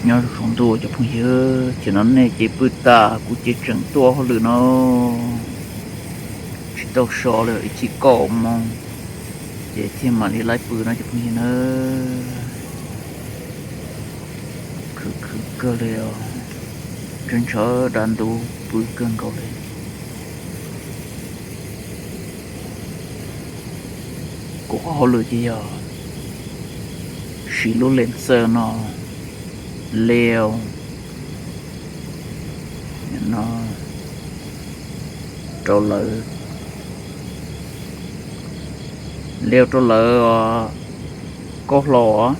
Nyob zoo saum ntuj cov phooj ywg, ces no nej ces pw tas, kuv ces tseem tuaj hauj lwm no, tsis tau so li, ib chim kaum moos ces thiaj mam li laib pw no cov phooj ywg na. Khwv khwv kawg li os, ntshaw ntshaw dav ntub pw kawg nkaus li. Kuv qhov hauj lwm ces yog siv lub lens xawj no, leo no rau lawv, leo rau lawv os, kauj hlau os,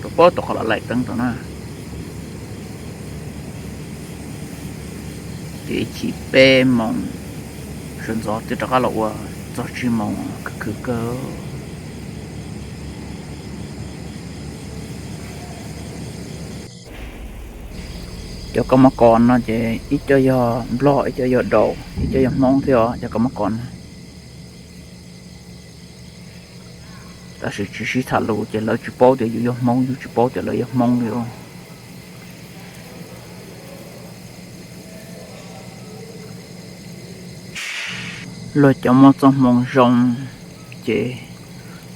rau pob tom qhov laim teeb tau na. Ces ib chim peb moos sawv ntxov twb rov qab los ua txog tsib moos, khwv khwv kawg. Cov kab mob kos no ces ib co yog Nplog, ib co yog Daus, ib co yog Hmoob thiab os, cov kab mob kos no. Tab sis tsis sib tham lus ces lawv tsis paub tias yus yog Hmoob, yus tsis paub tias lawv yog Hmoob li os. Luag cov muaj txoj hmoo zoo ces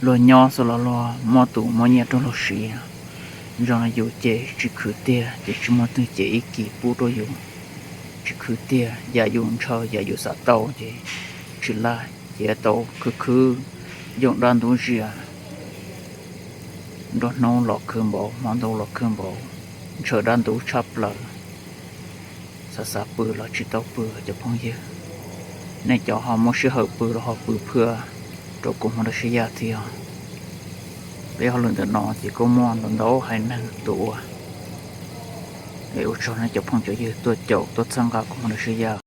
luag nyob xwb los luag muaj tus muaj nyiaj raug luag siv. Zoo li yus ces tsis khwv tiag ces tsis muaj twg ces ib kis pub rau yus. Tsis khwv tiag, yam yus ntshaw yam yus xav tau ces tsis laij, ces tau khwv khwv, yoog dab ntub zias, nruab hnub los khwv npaum, hmo ntuj los khwv npaum, ntshaw dab ntub tshaj plaws. Xav xav pw los tsis tau pw cov phooj ywg. Nej cov ho muaj sij hawm pw los ho pw phwj rau kuv hmo nrog sib yaj thiab. Peb hauj lwm ntawm no ces kuj muaj ntau ntau haiv neeg tuaj ua. Es ua tsaug nej cov phooj cov ywg tuaj caum tuaj txhawb nqa kuv hmo nrog sib yaj.